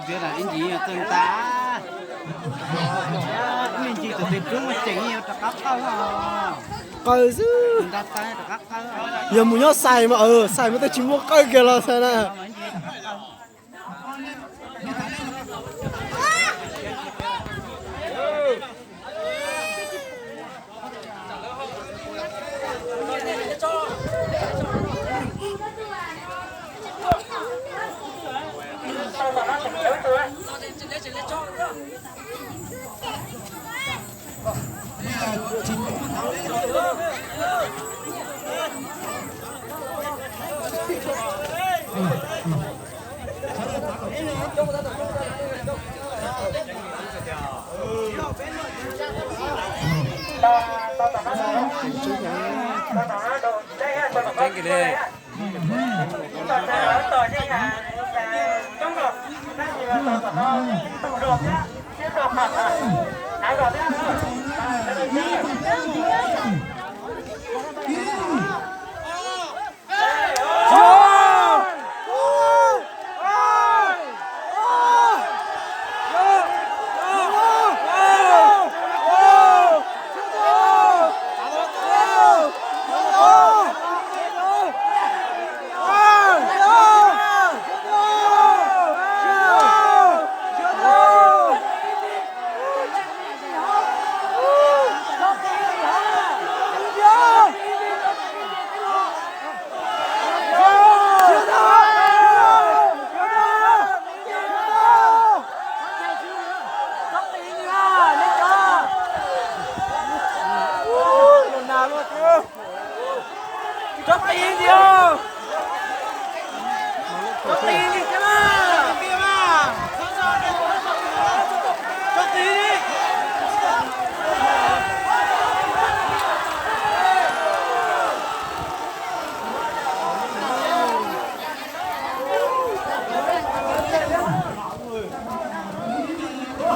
Ntxiv ib ntsis txawj tas, ib ntsis tus twg rub mas tseem yuav rov qab qawj os. Qawj xwb. Yog mus nyob xais mas, xais mas twb tsis muaj qawj kiag los xais na.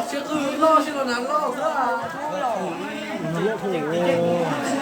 Sib qw loj sib los nas loj xwb.